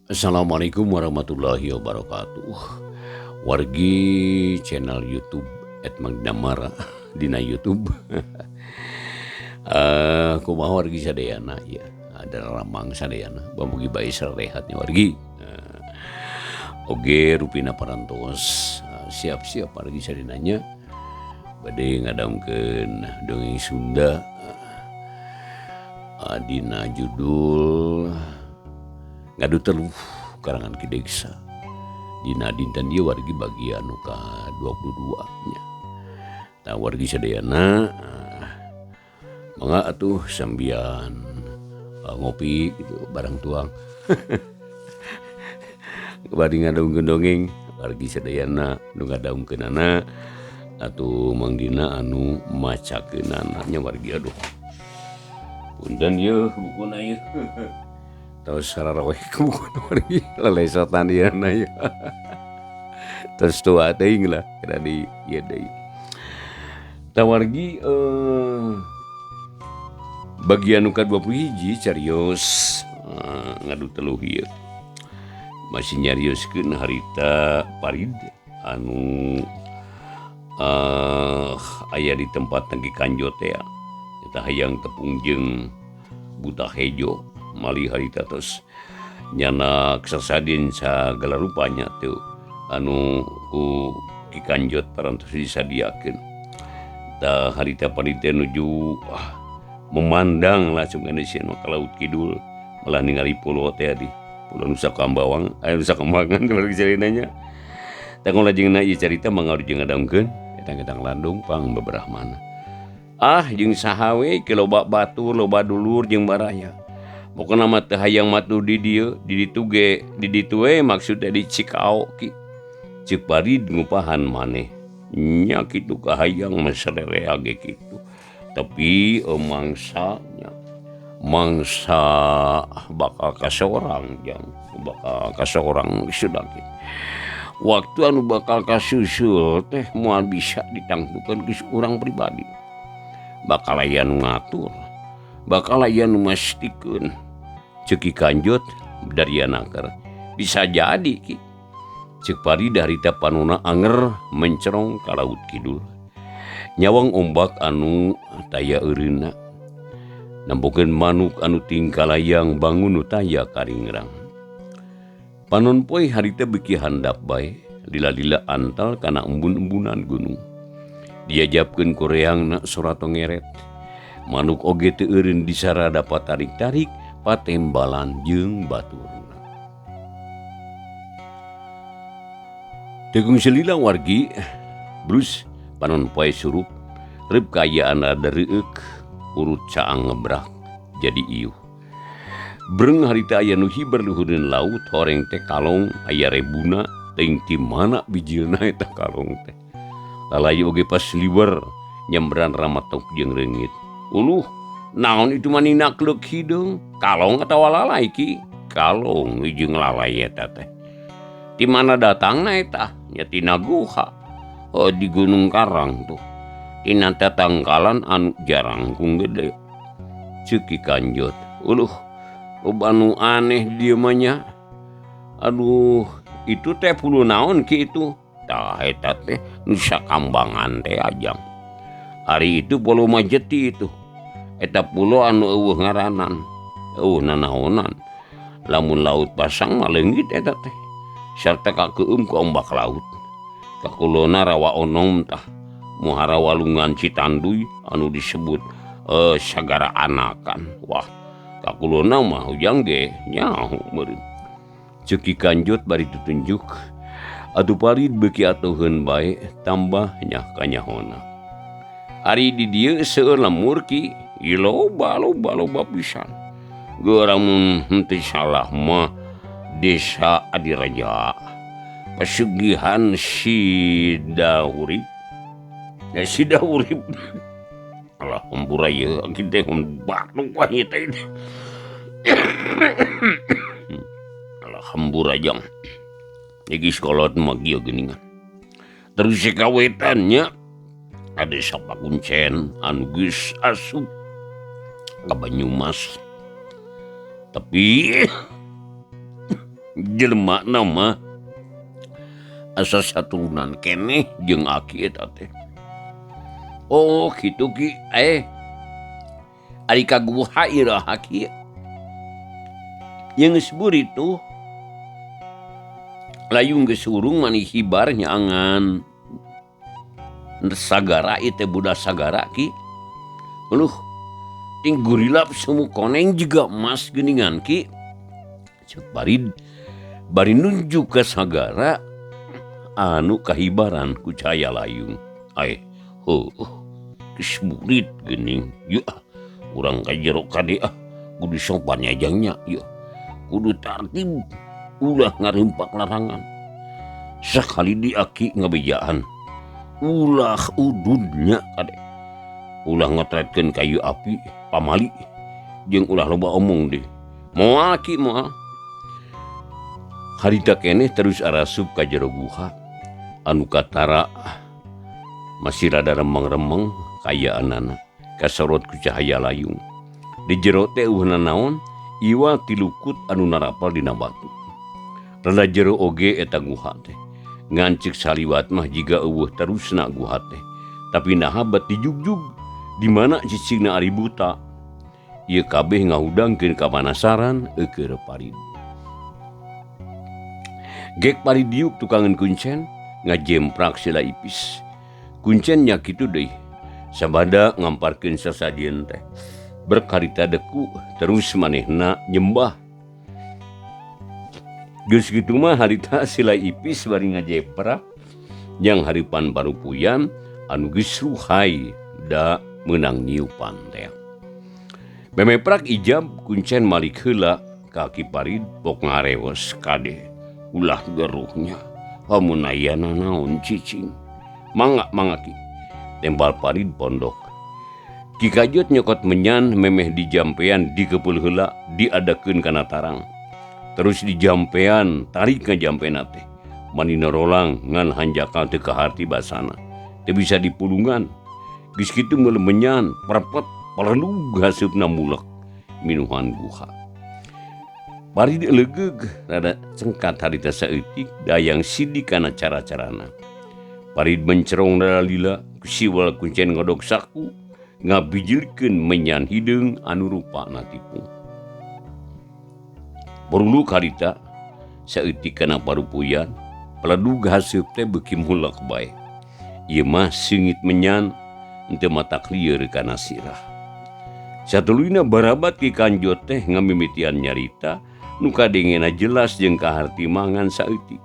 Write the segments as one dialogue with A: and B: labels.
A: Assalamualaikum warahmatullahi wabarakatuh. Wargi channel YouTube @magdamara dina YouTube. Kumaha wargi sadayana ya, ada ramang sadayana, bamugi bae sarehatnya wargi. Oge rupina parantos siap-siap wargi sadayana bade ngadamkeun dongeng Sunda dina judul Ngadu Teluh karangan Ki Deksa. Dina dinten ieu wargi bagian nu ka-22 nya. Tah wargi sadayana mangga atuh sambian ngopi gitu barang tuang. Bari ngadongkeun dongeng wargi sadayana nu ngadongkeunana atuh Mang Dina anu macakeunana nya wargi. Aduh, punten yeuh bukuna yeuh. Terus sararoeh ke buku wargi lelesotan ieu na yeuh. Terus tua teuing lah kira di ieu deui. Tah wargi, bagian nu ka-21 carios Ngadu Teluh ieu. Masih nyarioskeun harita Parid anu aya di tempat Ki Kanjot teh eta hayang tepung jeung Buta Hejo malih harita tos nyanak sasadin sagala rupanya tuh anu ku Ki Kanjot parantos disadiakeun. Tah harita Parid teh nuju memandang langsung Indonesia ka laut kidul malah ningali pulau teh di Pulau Nusa Kambawang, Nusa Kambangan wargi caritanya. Tah lajengna ieu carita mangga jeung ngadamkeun etang-etang landung pang beberapa. Ah, jeung saha we ke loba batur, loba dulur jeung baraya. Pokona mah teu hayang matuh di dieu, di ditu ge, di ditu we maksudna di Cikao ki. Ceuk Parid ngupahan maneh. Nya kitu kahayang mah sarerea ge kitu. Tapi mangsanya mangsa bakal kasorang jang, bakal kasorang sudah kitu. Waktu anu bakal kasusul teh moal bisa ditangtukeun ku urang pribadi. Bakal aya nu ngatur, bakal aya nu mastikeun. Ceuk Ki Kanjot darianaker. Bisa jadi ki. Ceuk Parid harita panona anger mencerong ka laut kidul. Nyawang ombak anu taya eureunna. Nempokeun manuk anu tingkalayang bangun nu taya karingrang. Panon poe harita beuki handap bae, lila-lila antal kana embun-embunan gunung. Diajapkeun ku reangna sora tongeret. Manuk oge teu eureun disarada patarik-tarik patembalan jeung baturna. Teu kungsi lila wargi, brus panon poe surup, reup kaayaan rada reueuk, urut caang ngebrak jadi iuh. Breng harita aya nu hiber luhureun laut, horeng teh kalong aya rebuna teuing ti mana bijilna eta kalong teh. Lalayu oge pas liwer nyamberan ramatok jeung reungit. Uluh, naon itu manina kleuk hideung? Kalong atawa lalay ki? Kalong jeung lalay eta teh. Ti mana datangna eta? Nya tina guha. Oh, di Gunung Karang tuh. Tina tatangkalan anu jarang kung gede. Ceuk Ki Kanjot. Uluh, loba nu aneh dieu mah nya. Aduh, itu teh puluh naon ki itu? Tah eta teh Nusa Kambangan teh ajang. Ari itu pulau Majeti itu. Eta pulau anu eueuh ngaranan, eueuh nanaonan. Lamun laut pasang mah leungit eta teh. Sarta kakeueum ku ombak laut. Kakulona rawa onom tah. Muhara walungan Citanduy anu disebut sagara anakan. Wah, kakulona mah ujang ge nyaho meureun. Ceuk Ki Kanjot bari tutunjuk. Atuh Parid beuki atuheun bae tambah nyah kanyahona. Ari di dieu seueur lemur ki, ieu loba loba loba pisan. Geuh lamun henteu salah mah desa Adiraja. Pesugihan Sidahurip. Ya Sidahurip. Alah hampura ieu aki teh batuk wae teh. Alah hampura jang. Iki sekolot mah kieu geuningan. Terus kawetan nya ada desa Pakuncen anu geus asup ka Banyumas. Tapi Jelema nama asa saturunan keneh jeung aki eta teh. Oh kitu Ki, ari ka guha iraha Ki? Jeung geus burit tuh. Layung geus hurung mani hibar nyaangan sagara ieu teh budak sagara Ki. Uluh ting gurilap semu koneng juga emas geuningan Ki. Ceuk Parid bari nunjuk ka sagara anu kahibaran ku cahaya layung. Ai heuh geus burit geuning. Yeuh ah urang ka jero kade ah kudu sopan nya jang nya yeuh. Kudu tartib ulah ngarempak larangan. Sakali di aki ngabejaan ulah ududnya kade. Ulah ngotretkeun kayu api pamali jeung ulah loba omong deui. Moal Ki moal. Harita keneh terus arasup ka jero guha anu katara masih rada remeng-remeng kayaanana kasorot ku cahaya layung. Di jero teh eueuh nanaon iwa tilukut anu narapal dina batu. Rada jero oge eta guha teh. Ngan ceuk saliwat mah jiga eueuh terusna guha teh. Tapi naha bet dijugjug di mana cicingna ari buta. Ieu kabeh ngahudangkeun kapanasaran eukeur Parid. Gek Parid diuk tukangan kuncen ngajemprak sila ipis. Kuncen nya kitu deui. Sabada ngamparkeun sasajieun teh. Berkarita deku terus manehna nyembah. Geus kitu mah harita sila ipis bari ngajeprak yang haripan parupuyan anu geus ruhai da meunang niupan teh. Memeprak ijab kuncen malik heula ka Ki Parid pok ngarewos kade ulah geruhnya. Amun aya nanaon cicing. Mangga mangga Ki. Tembal Parid pondok. Ki Kajot nyokot menyan memeh dijampean dikepeul heula diadakeun kana tarang. Terus dijampean tarik ngajampean teh. Mani norolang ngan hanjakal teu kaharti basana. Teu bisa dipulungan. Geus kitu meuleuh menyan perpet palenug haseupna mulek minuhan guha. Parid legeug rada cengkat harita saeutik dayang sidik kana cara-carana. Parid mencerong rada lila kusiwal kuncen ngodok saku ngabijilkeun menyan hideung anu rupana tipung. Berulu harita saeutik kana parupuyan peledug haseup teh beuki mulek bae. Ieu mah seungit menyan henteu matak lieur kana sirah. Satuluyna barabat Ki Kanjot teh ngamimitian nyarita nu kadengena jelas jeung kaharti mangan saeutik.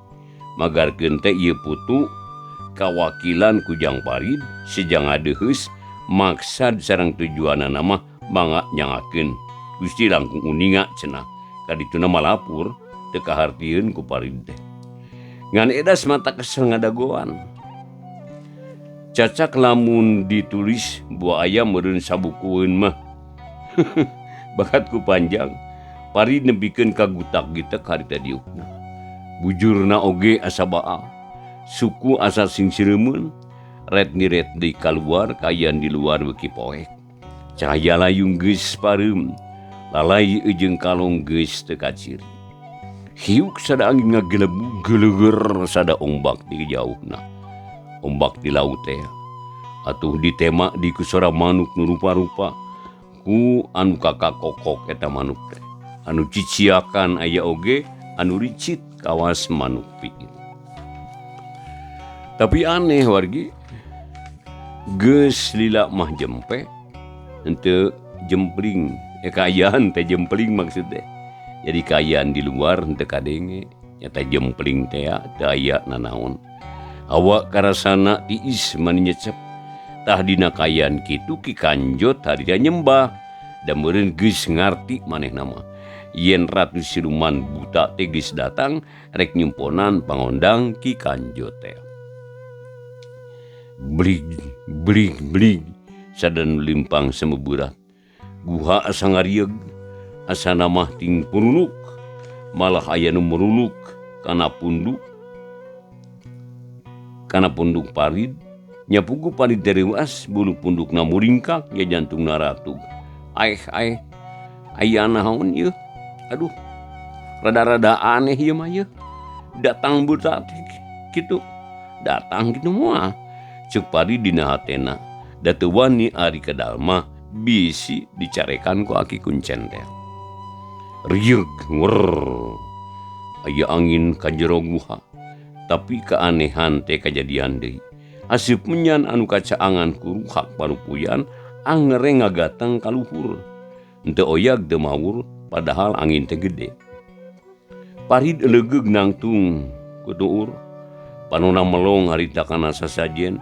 A: Magarkeun teh ieu putu kawakilan ku Jang Parid sejang ngadeheus maksad sareng tujuanana mah mangga nyangakeun Gusti langkung uninga cenah. Kadituna malapur teu kahartieun ku Parid teh. Ngan edas mata kesel ngadagoan. Cacak lamun ditulis buah ayam meureun sabukueun mah. Bakat ku panjang. Parid nepikeun ka gutak-gitek harita diukna. Bujurna oge asa baal. Suku asa sing sireumeun. Ret niret deui kaluar kaayaan di luar beuki poek. Cahaya layung geus pareum. Lalai jeung kalong geus teu kaciri. Hiuk sada angin ngagelebu geleger sada ombak di jauhna. Ombak di laut teh. Atuh ditema di kusora manuk nu rupa-rupa ku anu kakakokok eta manuk teh. Anu ciciakan aya oge anu ricit kawas manuk piit. Tapi aneh wargi, geus lila mah jempe henteu jempling. Kaayaan teh jempling maksud teh. Jadi kaayaan di luar henteu kadenge, nyata jempling teh teu aya nanaon. Awak karasana tiis mani nyecep. Tah dina kaayaan kitu Ki Kanjot harita nyembah da meureun geus ngarti manehna mah. Yen Ratu Siluman buta teh geus datang rek nyumponan pangondang Ki Kanjot teh. Blig blig blig sadan limpang semeburat. Guha asa ngarieug asa namah ting puruluk malah aya nu meruluk kana punduk Parid nyapugu Parid tereuas bulu pundukna muringkak ya jantungna ratug. Aeh aeh aya naon ieu? Aduh Rada-rada aneh ieu mah yeuh. Datang buta teh kitu. Datang kitu moal. Ceuk Parid dina hatena. Da teu wani ari kadal mah bisi dicarekan ku aki kuncen teh. Rieug wer. Aya angin ka jero guha. Tapi keanehan teh kajadian deui. Aseup menyan anu kacaangan ku ruhak parupuyan angere ngagateng ka luhur. Henteu oyag teu mawur padahal angin teh gede. Parid leugeug nangtung ku tuur. Panona melong harita kana sasajen.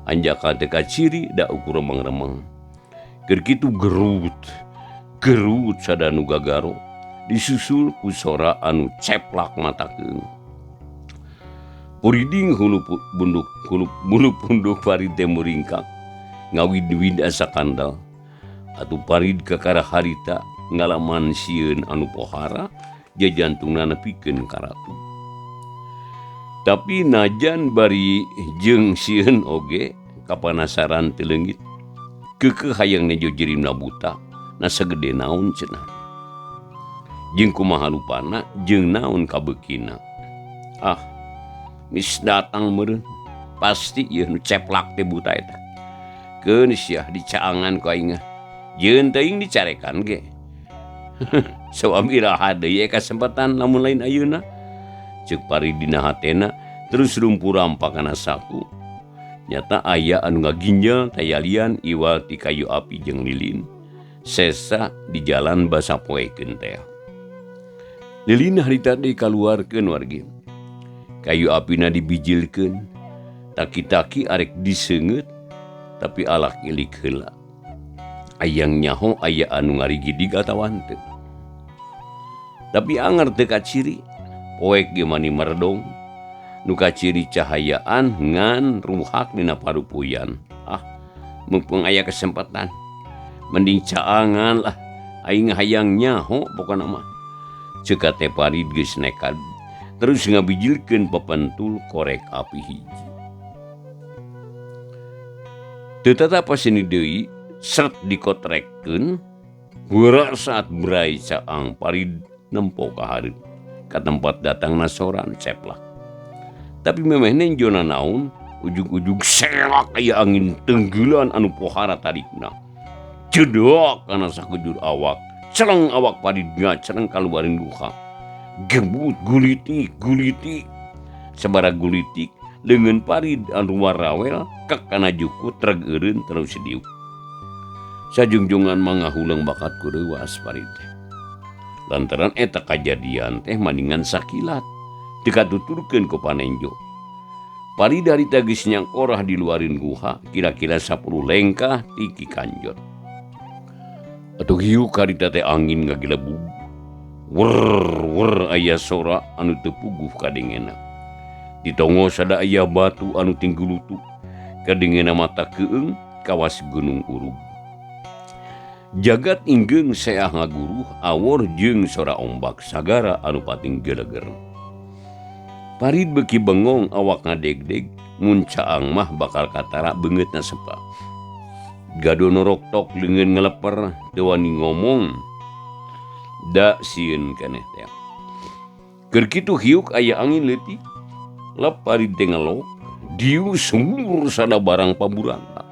A: Anjaka teu kaciri da ukur remeng-remeng. Keur kitu gerut, gerut sada nu gagaro disusul ku sora anu ceplak mata keung. Puriding hulu bunduk hulu bulu punduk Farid teh muringkak ngawid-wid asa kandal. Atuh Farid kakara harita ngalaman sieun anu pohara jajantungna nepikeun ka ratu. Tapi najan bari jeung sieun oge kapanasaran teu leungit. Keukeuh hayang nejo jirimna buta na sagede naon cenah. Jeung kumaha rupana jeung naon kabeukina. Ah, mis datang meureun pasti ieu nu ceplak teh buta eta. Keun sia dicaangan ku aing mah. Jeung teuing dicarekan ge. Sabab iraha deui kasempatan lamun lain ayeuna. Ceuk Parid dina hatena terus rumpu rampak kana saku. Nyata aya anu ngaginjal tayalian iwal ti kayu api jeung lilin. Sesa di jalan basa poekeun teh. Lilin harita deui kaluarkeun wargi. Kayu apina dibijilkeun. Taki-taki arek diseungeut tapi alak ilik heula. Ayang nyaho aya anu ngarigidig atawa henteu. Tapi anger teu kaciri. Poek ge mani meredong. Nu kaciri cahayaan ngan ruhak dina parupuyan. Ah, mumpung aya kesempatan. Mending caangan lah. Aing hayang nyaho pokona mah. Ceuk teh Parid geus nekad. Terus ngabijilkeun papentul korek api hiji. Teu tatapa sini deui, seret dikotrekkeun, geura saat berai caang Parid nempo ka hareup. Ka tempat datangna soran ceplak. Tapi memeh nenjona naon, ujug-ujug selak aya angin tenggelan anu pohara tarikna. Cedok kana sakujur awak, celeng awak Parid ngacereng kaluarin duha. Gebut gulitik gulitik. Sabara gulitik leungeun Parid anu warawel kek kana juku treg eureun terus diuk. Sajungjungan mangahuleng bakat ku reuas Parid teh. Lantaran eta kajadian teh maningan sakilat teu katuturkeun ku panenjo. Parid harita geus nyangkorah di luarin guha kira-kira 10 lengkah ti Ki Kanjot. Atuh hiuk harita teh angin ngagelebug. Wer wer aya sora anu teu puguh kadengena. Ditongo sada aya batu anu tinggulutuk. Kadengena mata keung kawas gunung urug. Jagat inggeung seah ngaguruh awor jeung sora ombak sagara anu pating geleger. Parid beuki bengong awak ngadegdeg mun caang mah bakal katara beungeutna sepa. Gado noroktok leungeun ngeleper teu wani ngomong. Da sieun keneh teh. Keur kitu hiuk aya angin leutik. Lep Parid teh ngelok, dieu sumur sada barang paburanta.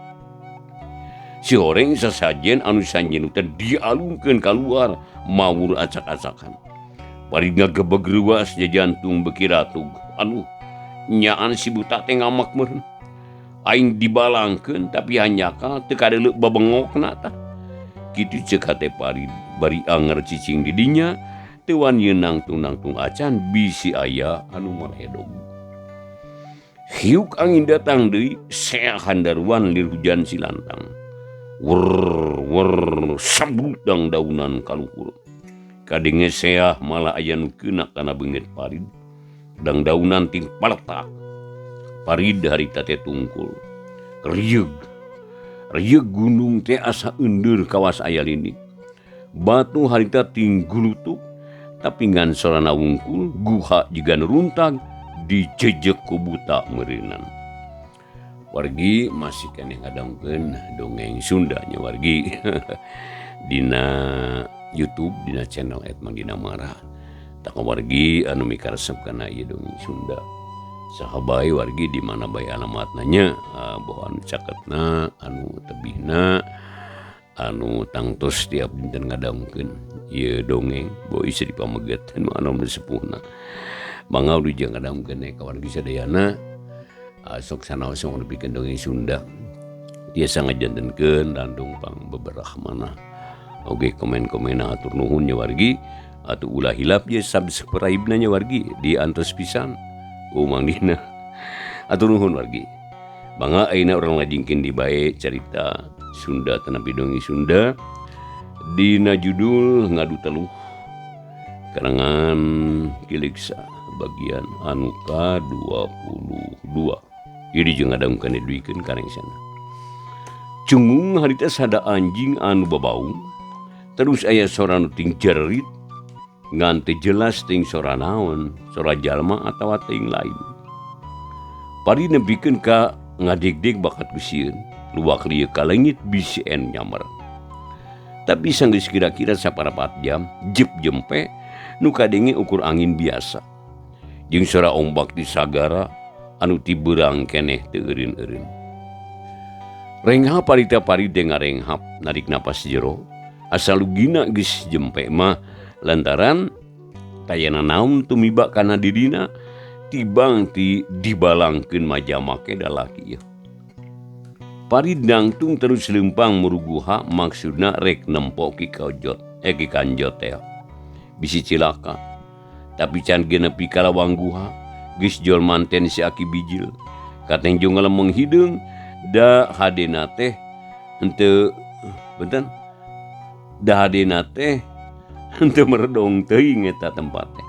A: Si horeng sasajen anu sanjeun teh dialungkeun kaluar mawur acak-acakan. Parid ngagebeg reuas jajantung beuki ratug. Aduh, nyaan si buta teh ngamak meureun. Aing dibalangkeun tapi hanjakal teu kadeuleu babengokna tah. Kitu ceuk hate Parid bari anger cicing di dinya teu wani nangtung-nangtung acan bisi aya anu maledog. Hiuk angin datang deui seah handaruan lir hujan silantang. Wer wer sabrudang daunan kaluhur. Kadenge seah malah aya nu keuna kana beungeut Parid. Dang daunan ting paletak. Parid harita teh tungkul. Rieug. Rieug gunung teh asa eundeur kawas aya lini. Batu harita ting gulutuk tapi ngan sorana wungkul guha jiga nu runtag dijejek ku buta meureunan. Wargi masih keneh ngadangkeun dongeng Sunda nya wargi. Dina YouTube dina channel @mangdinamara. Tak wargi anu mikaresep kana ieu dongeng Sunda. Saha bae wargi di mana bae alamatna nya, boh anu caketna, anu tebihna, anu tangtos tiap dinten ngadamkeun ieu dongeng boh istri pameget nu anom sepuhna. Mangga ujang ngadamkeun ka wargi sadayana. Sok sanaos nepikeun dongeng Sunda. Tiasa ngajantenkeun landung pang beberah manah. Oge komen-komen atur nuhun nya wargi. Atuh ulah hilap ye subscribe-na nya wargi diantos pisan. Umang dina. Atur nuhun wargi. Mangga ayeuna urang lajengkeun di bae carita Sunda tanapi dongeng Sunda dina judul Ngadu Teluh karangan Kiliksa bagian anu ka-22. Ieu jeung ngadamkeun diduikeun ka rengsana. Cungung harita sada anjing anu babaung terus aya sora nu ting jerit ngan teu jelas ting sora naon, sora jalma atawa ting lain. Pari nepikeun ka ngadigdig bakat ku sieun, luwak lieu ka leungit bisi en nyamber. Tapi sanggeus kira-kira saparapat jam jep jempe nu kadenge ukur angin biasa. Jeung sora ombak di sagara anu tibeurang keneh teu eureun-eureun. Renghap harita Parid teh ngarenghap narik napas jero asal lugina geus jempe mah lantaran tayana naon tumiba kana dirina tibang ti dibalangkeun majamake da laki ieu. Parid nangtung terus leumpang muruguha maksudna rek nempo ki kajot ki kanjot teh bisi cilaka. Tapi can ge nepi ka lawang guha geus jol manten si aki bijil kateng jo ngalemeng hideung da hadena teh henteu benten da hadena teh henteu meredong teuing eta tempat teh.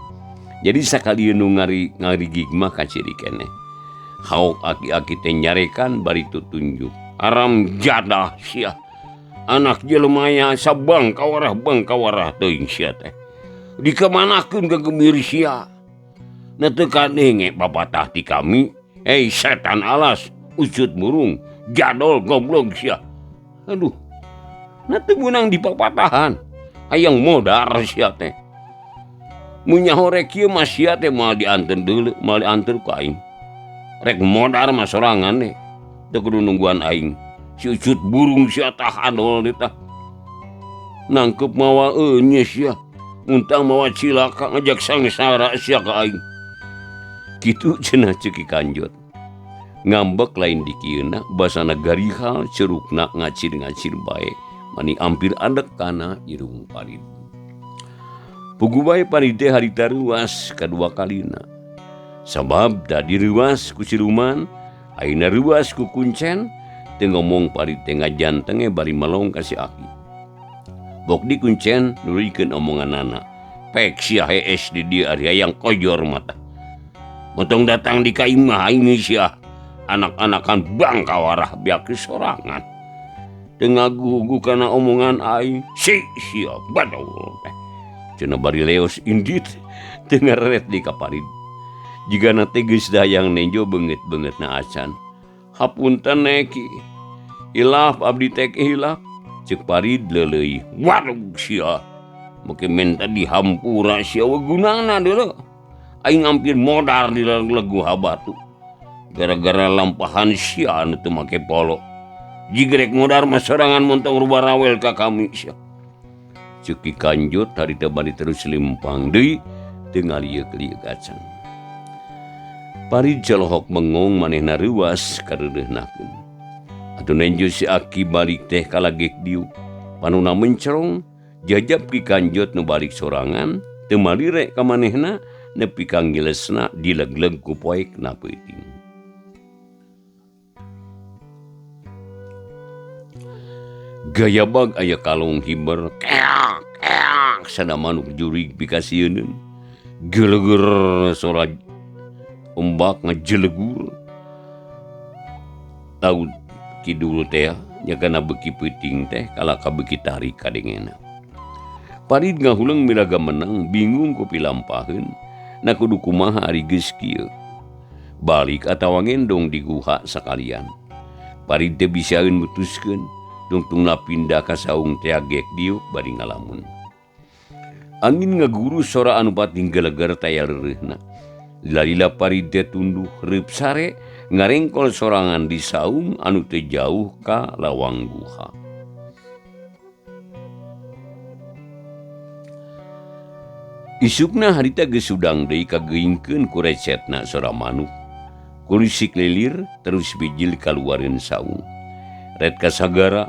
A: Jadi sakali nu ngarigig mah kaciri keneh. Haok aki-aki teh nyarekan bari tutunjuk. Aram jadah sia. Anak jelema aya sabang kawarah bang kawarah teuing sia teh. Dikemanakeun ka gemir sia. Na teu kadenge papatah ti kami. Hei setan alas, ucut murung, jadol goblok sia. Aduh. Na teu meunang dipapatahan. Hayang modar sia teh. Mun nyaho rek kieu mah sia teh moal dianteur deuleu, moal dianteur ku aing. Rek modar mah sorangan teh. Teu kudu nungguan aing. Si ucut burung sia tah adol teh tah. Nangkep mawa eunyeus sia. Untang mawa cilaka ngajak sangsara sia ka aing. Kitu cenah ceuk Ki Kanjot. Ngambek lain dikieuna basana garihal cerukna ngacir-ngacir bae mani ampir andek kana irung Parid. Puguh bae Parid teh harita reuas kadua kalina. Sabab tadi reuas ku siluman, ayeuna reuas ku kuncen, teu ngomong Parid teh ngajantenge bari melong ka si aki. Bok di kuncen nuluykeun omonganana. Pek sia hees di dieu ari hayang kojor mata. Motong datang di ka imah aing sia. Anak-anakan bang kawarah biak sorangan. Teu ngagugu kana omongan aing. Si sia badol teh. Cenah bari leos indit teu ngareret di ka Parid. Jigana teh geus dayang nenjo beungeut-beungeutna acan. Hapunten ki. Hilaf abdi teh hilaf. Ceuk Parid leuleuih. Waduh sia. Make menta dihampura sia gunana deuleu. Aing hampir modar di legu batu. Gara-gara lampahan sia anu teu make polo. Jigrek modar mah sorangan montong rubah rawel ka kami sia. Ceuk Ki Kanjot harita bari terus lempang deui teu ngalieuk-lieuk acan. Parid colohok mengong manehna reuas kareudeuhnakeun. Atuh nenjo si aki balik teh kalagek diuk. Panuna mencerong jajab Ki Kanjot nu balik sorangan teu malire ka manehna nepi ka ngilesna dilegleg ku poek na peuting. Gayabag aya kalong hiber keak keak sada manuk jurig pikasieuneun. Geleger sora ombak ngajelegur. Taud kidul teh nya kana beuki peuting teh kalaka beuki tarik kadengena. Parid ngahuleng miraga menang bingung ku pilampaheun na kudu kumaha ari geus kieu. Balik atawa ngendong di guha sakalian. Parid teh bisaeun mutuskeun tungtungna pindah ka saung teh gek diuk bari ngalamun. Angin ngaguru sora anu pating geleger taya leureuhna. Lila-lila Parid teh tunduh reup sare ngarengkol sorangan di saung anu teu jauh ka lawang guha. Isukna harita geus hudang deui kageingkeun ku recetna sora manuk. Kurisik lilir terus bijil kaluareun saung. Ret ka sagara,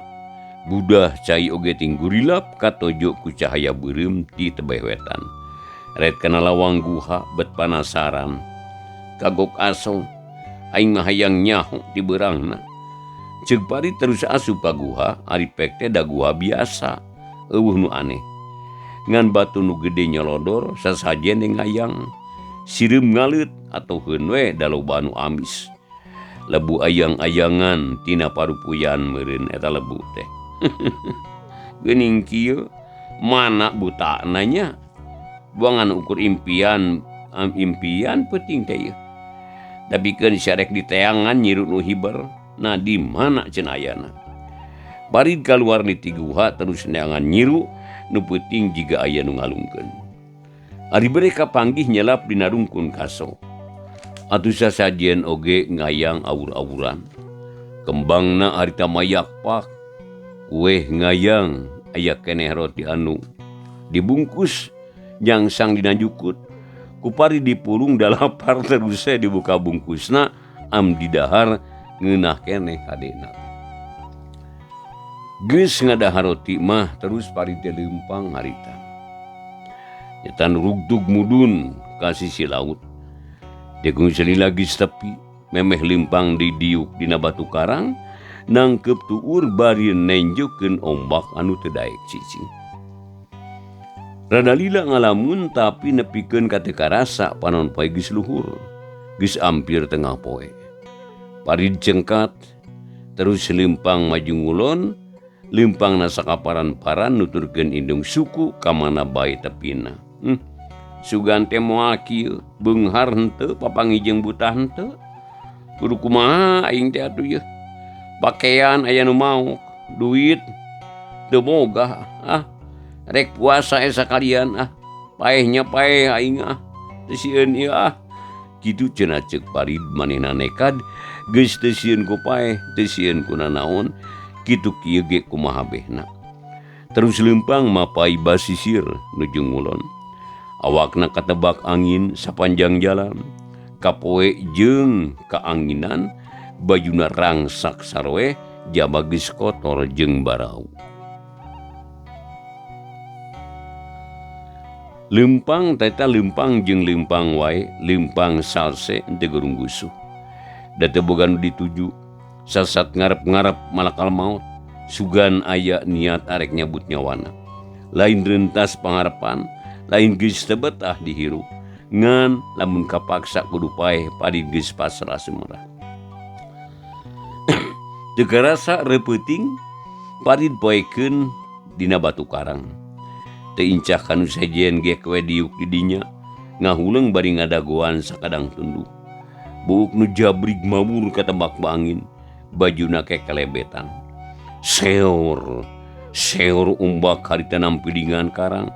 A: budah cai oge ting gurilap katojo ku cahaya beureum ti tebeh wetan. Ret kana lawang guha bet panasaran. Kagok asong, aing mah hayang nyaho ti beurangna. Ceuk Parid terus asup ka guha, ari pek teh da guha biasa, eueuh nu aneh. Ngan batu nu gede nyolodor sasajen ngayang. Sireum ngaleut atuheun we da loba nu amis. Lebu ayang-ayangan tina parupuyan meureun eta lebu teh. Geuning kieu mana butana nya. Buangan ukur impian, impian peuting teh ieu. Dabikeun syarek diteangan nyiru nu hiber, nah di mana cenah ayana. Parid kaluar ti guha terus neangan nyiru nu peuting jiga aya nu ngalungkeun. Ari bere kapanggih nyelap dina rungkun kaso. Atuh sasajen oge ngayang awur-awuran. Kembangna harita mayak pak, kueh ngayang aya keneh roti anu dibungkus nyangsang dina jukut. Ku Parid dipurung dalapar terus dibuka bungkusna am didahar ngeunah keneh kadena. Geus ngadahar roti mah terus Parid teh leumpang harita. Nyetan rugtug mudun ka sisi laut. Degung selila geus tepi, memeh leumpang di diuk dina batu karang, nangkep tuur bari nenjokeun ombak anu teu daek cicing. Rada lila ngalamun tapi nepikeun ka teu karasa panon poe geus luhur, geus ampir tengah poe. Parid cengkat terus leumpang maju ngulon, leumpangna sakaparan-paran nuturkeun indung suku ka mana bae tepina. Sugan teh moal kieu, beunghar henteu, papanggih jeung buta henteu. Kudu kumaha aing teh atuh yeuh. Pakean aya nu maok, duit teu boga ah. Rek puasa sakalian ah. Paehnya paeh aing ah. Teu sieun ieu ah. Kitu cenah ceuk Parid manehna nekad, geus teu sieun ku paeh, teu sieun ku nanaon, kitu kieu ge kumaha behna. Terus leumpang mapai basisir nuju ngulon. Awakna katebak angin sapanjang jalan, kapoe jeung kaanginan, bajuna rangsak saroeh, jaba geus kotor jeung barau. Leumpang teta leumpang jeung leumpang wae, leumpang salse teu gerunggusuh. Da teu boga nu dituju, sasat ngarep-ngarep malakal maot, sugan aya niat arek nyabut nyawana. Lain rentas pangarepan, lain geus teu betah dihirup, ngan lamun kapaksa kudu paeh Parid geus pasrah sumerah. Teu karasa reupeuting, Parid poekeun dina batu karang. Teu incah kanu sejen ge we diuk di dinya, ngahuleung bari ngadagoan sakadang tunduh. Buuk nu jabrig mawur katembak bangin, bajuna kekelebetan. Seor, seor umbak harita nampilingan karang,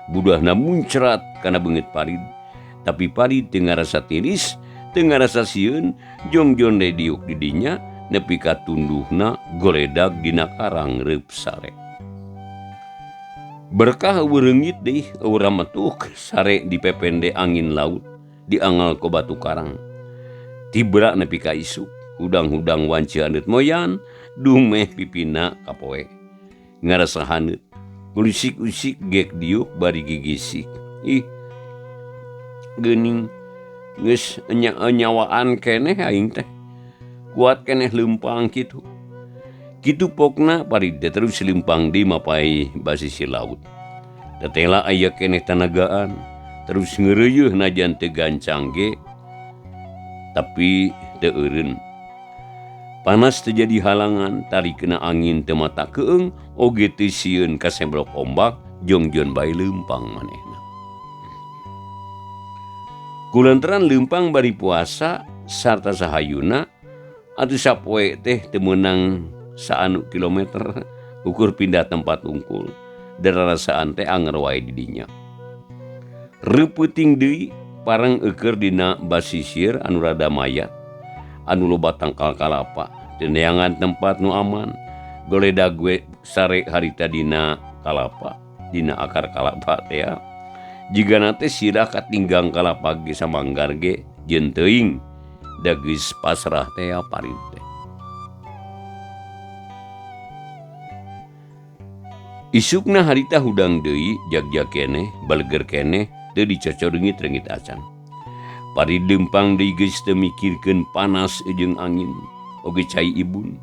A: budahna muncrat kana beungeut Parid. Tapi Parid teu ngarasa tiris, teu ngarasa sieun, jongjon deui diuk di dinya, nepi ka tunduhna goledag dina karang reup sare. Berkah eueuh reungit deui, eueuh rametuk sare dipepende angin laut, diangal ku batu karang. Tibra nepi ka isuk, hudang-hudang wanci haneut moyan, dumeh pipina kapoe. Ngarasa haneut, kulisik-usik gek diuk bari gigisik. Ih, geuning geus nyawaan keneh aing teh. Kuat keneh leumpang kitu. Kitu pokna Parid teh terus leumpang di mapai basisi laut. Tetela aya keneh tanagaan, terus ngeureuyeuh najan teu gancang ge, tapi teu eureun. Panas teu jadi halangan, tarikeuna angin teu mata keung, oge teu sieun kasembrok ombak, jongjon bae leumpang manehna. Kulantaran leumpang bari puasa sarta sahayuna, atuh sapoe teh teu meunang saanu kilometer ukur pindah tempat unggul. Dararasaan teh anger wae di dinya. Reupeting deui parang eukeur dina basisir anu rada mayat anu loba tangkal kalapa teu neangan tempat nu aman goledag we sare harita dina kalapa dina akar kalapa teh jigana teh sirah katinggang kalapa ge samanggar ge jeung teuing da geus pasrah teh Parid teh. Isukna harita hudang deui jag-jag keneh baleger keneh teu dicocor rengit-rengit acan. Parid leumpang deui geus teu mikirkeun panas jeung angin oge cai ibun.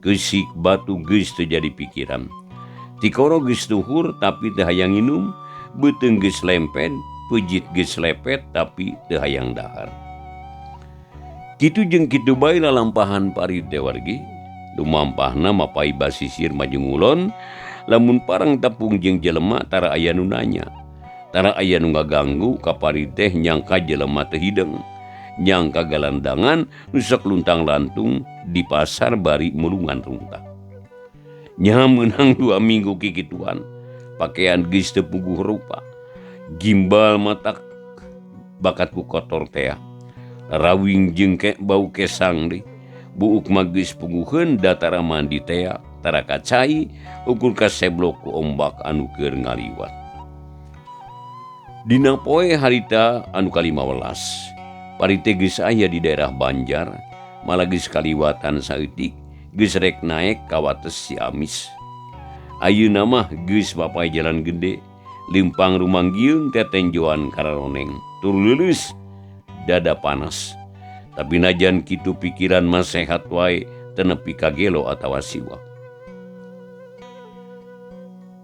A: Keusik batu geus teu jadi pikiran. Tikoro geus tuhur tapi teu hayang nginum, beuteung geus lemped, peujit geus lepet tapi teu hayang dahar. Kitu jeung kitu bae lalampahan Parid teh wargi. Lumampahna mapai basisir maju ngulon, lamun parang tepung jeung jelema tara aya nu nanya. Tara aya nu ngaganggu ka Parid teh nyangka jelema teu hideung. Nyangka galandangan nu sok luntang-lantung di pasar bari mulungan runtah. Nya meunang 2 minggu kikituan, pakaian geus teu puguh rupa. Gimbal matak bakat ku kotor tea. Rawing jeung bau kesang deui. Buuk mah geus puguheun datara mandi tea, tara kacai ukur kaseblok ku ombak anu keur ngaliwat. Dina poe harita anu ka-15, Parid teh geus aya di daerah Banjar, malah geus kaliwatan saeutik, geus rek naek ka wates Ciamis. Ayeuna mah geus bapai jalan gede, leumpang rumanggiung tetenjoan kararoneng, tur leuleus dada panas. Tapi najan kitu pikiran mah sehat wae teu nepi ka gelo atawa siwa.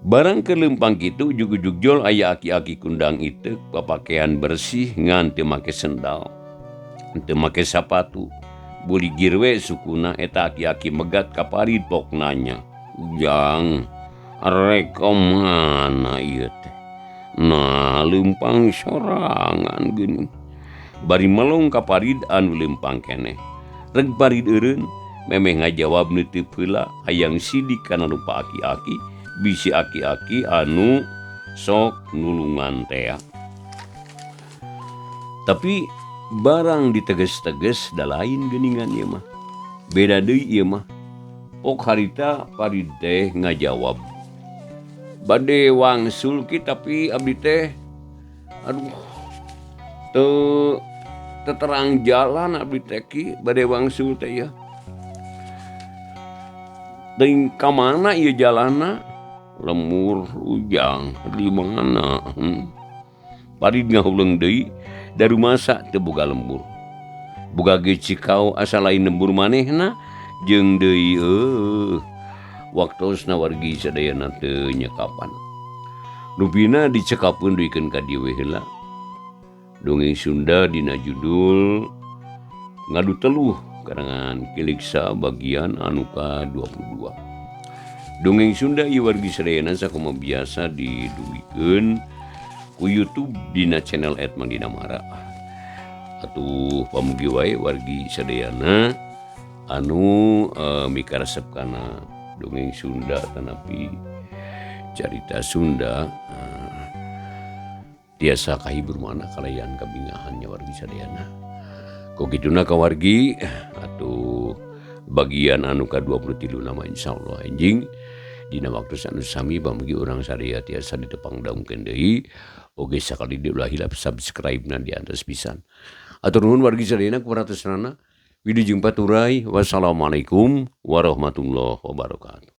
A: Barang keur leumpang kitu ujug-ujug jol aya aki-aki kundang iteuk papakean bersih ngan teu make sendal, teu make sapatu. Buligir we sukuna eta aki-aki megat ka Parid pok nanya, "Ujang, rek ka mana ieu teh?" Nah, leumpang sorangan geuning. Bari melong ka Parid anu leumpang keneh. Reg Parid eureun memeh ngajawab neuteup heula hayang sidik kana rupa aki-aki, bisi aki-aki anu sok nulungan tea. Tapi barang diteges-teges da lain geuningan ieu mah. Beda deui ieu mah. Pok harita Parid teh ngajawab, "Bade wangsul ki tapi abdi teh aduh teu terang jalan abdi teh ki bade wangsul teh ya. Teuing ka mana ieu jalanna? Lemur ujang di mana?" Parid ngahuleung deui da rumasa teu boga lembur. Boga ge cikau asa lain lembur manehna jeung deui waktosna wargi sadayana teu nyekapan. Rupina dicekapeun duikeun ka dieu we heula. Dongeng Sunda dina judul Ngadu Teluh karangan Kiliksa bagian anu ka-22. Dongeng Sunda ieu wargi sadayana sakumaha biasa diduikeun ku YouTube dina channel @mangdinamara. Atuh pamugi wae wargi sadayana anu mikaresep kana dongeng Sunda tanapi carita Sunda tiasa kahibur mana kalayan kabingahan nya wargi sadayana. Ku kituna ka wargi atuh bagian anu ka-23 nama insyaallah enjing dina waktu anu sami pamugi urang sadaya tiasa ditepang daungkeun deui oge sakali deui ulah hilap subscribe na di antos pisan. Atur nuhun wargi sadayana ku perhatosna. Wilujeng paturay. Wassalamualaikum warahmatullahi wabarakatuh.